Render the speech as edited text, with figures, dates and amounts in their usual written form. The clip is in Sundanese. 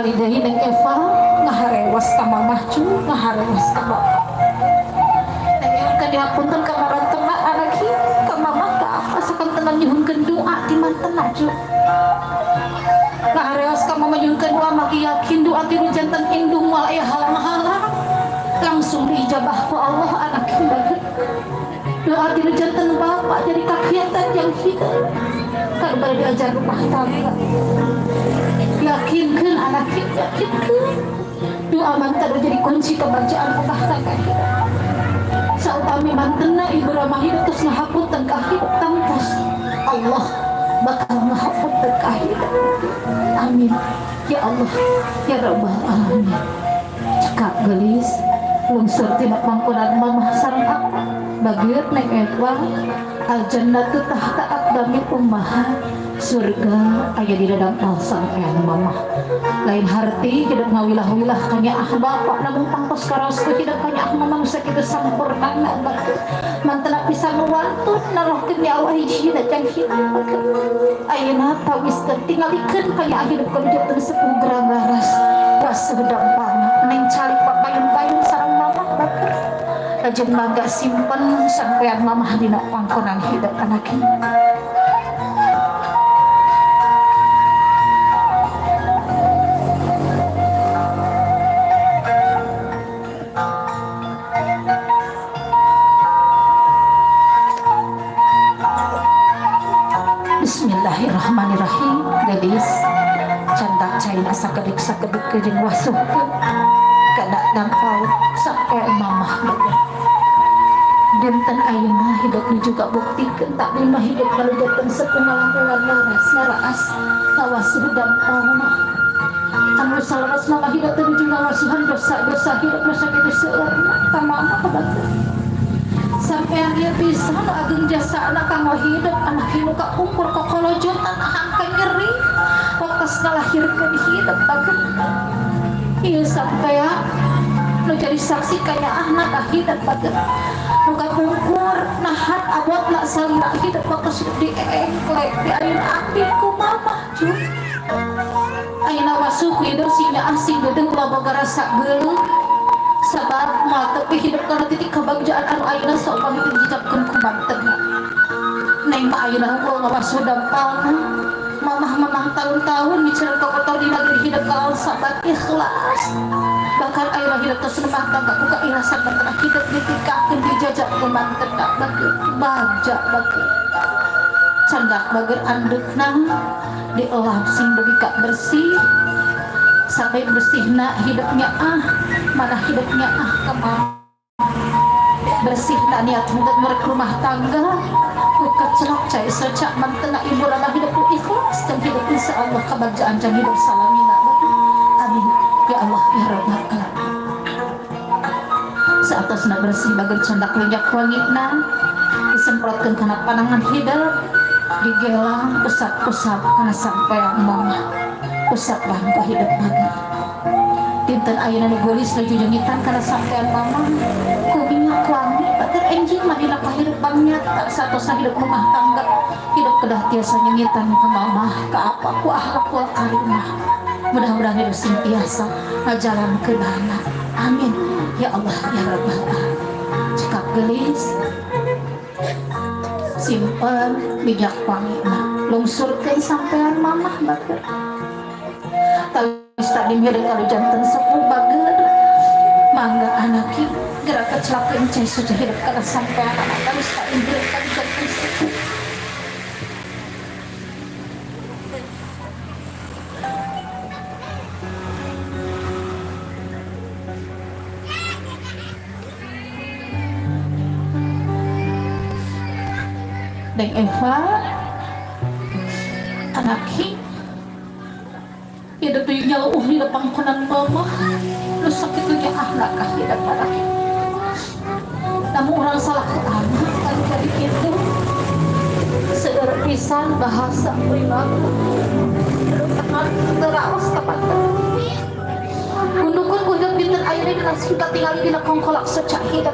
Tingali deui Neng Eva ngaharewas ka mamah cu, ngaharewas ka bapak. Neng nyuhunkeun dihapunten ka marantena anak hi, ka mamah ka apa sakantenan nyuhunkeun doa di mantena cu. Ngaharewas ka mamah nyuhunkeun doa maki yakin doa ti nu janten indung moal aya halang-halang. Langsung diijabah ku Allah anak hi bager. Doa ti nu janten bapak jadi kakiatan yang hidup. Kan bade diajar rumah tangga. Yakinkan anak hi, yakinkan. Doa mantan jadi kunci kebagjaan rumah tangga hidup. Saupami mantena ibu ramah hidup terus ngahapunten ka hidup tangtos Allah bakal ngahapunten ka hidup. Amin. Ya Allah, ya Rabbal Alamin. Cekap gelis lungsur tina pangkonan mamah sareng aku. Bageur Neng Eva al jannatu tahta aqdamil ummahat. Surga aya di dalam sampean mamah. Lain harti hidup ngawilah-wilah kanyaah bapak namun pangtos karaos ku hidup kanyaah mamah nu sakitu sampurnana batur. Mantena pisan nu wantun narohkeun nyawa hiji jang hidup batur. Ayeuna tawiskeun tingalikeun kanyaah hidup ka janten sepuh gerang-garas wasuh dampalna neng calik papayun-payun sareng mamah batur. Lajeng mangga simpen sampean mamah dina pangkonan hidup anak ini. Bismillahirrahmanirrahim. Gadis candak caina sakedik-sakedik jeung wasuhkeun kada dampal sampai mamah batur. Dinten ayeuna hidup nu juga buktikeun tak mah hidup kalau janten sepuh ngalangkungan laras ngaraas ngawasuh dampalna. Anu salaras mah hidup teh nuju ngawasuhan dosa-dosa hidup nu sakitu seueurna ka mamah batur. Sampean ieu pisan nu ageng jasana kanggo hidup anak nu kapungkur kokolojotan hangka nyeri waktos ngalahirkeun hidup batur. Ieu sampean nu jadi saksi kanyaahna ka hidup batur. Nu kapungkur nahan abotna salira hidup waktos diengklek diayun api ku mamah cu. Ayeuna wasuh ku hidup sing nyaah sing deudeuh ulah boga rasa geuleuh. Sabab moal tepi hidup kana titik kebagjaan anu ayeuna saupami teu dijejapkeun ku mantena. Neng mah ayeuna hungkul ngawasuh dampalna. Mamah-mamah tahun-tahun miceun kokotor dina diri hidup kalawan sabar ikhlas. Bahkan ayeuna hidup tos rumah tangga ku keikhlasan mantena hidup ditikakeun dijajak ku mantena bageur bagja bageur. Candak bageur andeukna dielap sing dugi ka bersih. Sampai bersihna hidupnya ah, mana hidupnya ah kemana bersihna niat untuk merek rumah tangga ku kecelok cai secak mantena ibu ramah hidup ku ikhlas dan hidup insya Allah kebagjaan jang hidup salamina. Amin ya Allah ya Rabbal Alamin. Saatasna bersih bager candak minyak wangina disemprotkeun kana panangan hidup digelang usap-usap kana sampean mamah usap bangku hidup bager. Dinten ayeuna nu geulis nuju jengitan kana sampean mamah ku minyak wangi batur enjing mah dina kahirupan nyata satosna hidup rumah tangga hidup kedah tiasa nyengitan ka mamah ka apa ku akhlakul karimah. Mudah-mudahan hidup sing tiasa ngajalankeunana. Amin ya Allah ya Rabbal Alamin. Cekap geulis simpen minyak wangina lungsurkeun sampean mamah batur. Tawis tadi milik kalau janten sepuh bager mangga anak gerak kecelakaan cai sudah hidup karena sampean anak tawis tadi milik kalau janten sepuh. Neng Eva anak hidup di nyauh di depan konan mama lu sakit punya anak kah hidup anak namun orang salah ke anak kan jadi itu seueur pisan bahasa perilaku terawas kapan gundukan gundukan dinten ayeuna dina kita tinggal dina kongkolak secak hidup.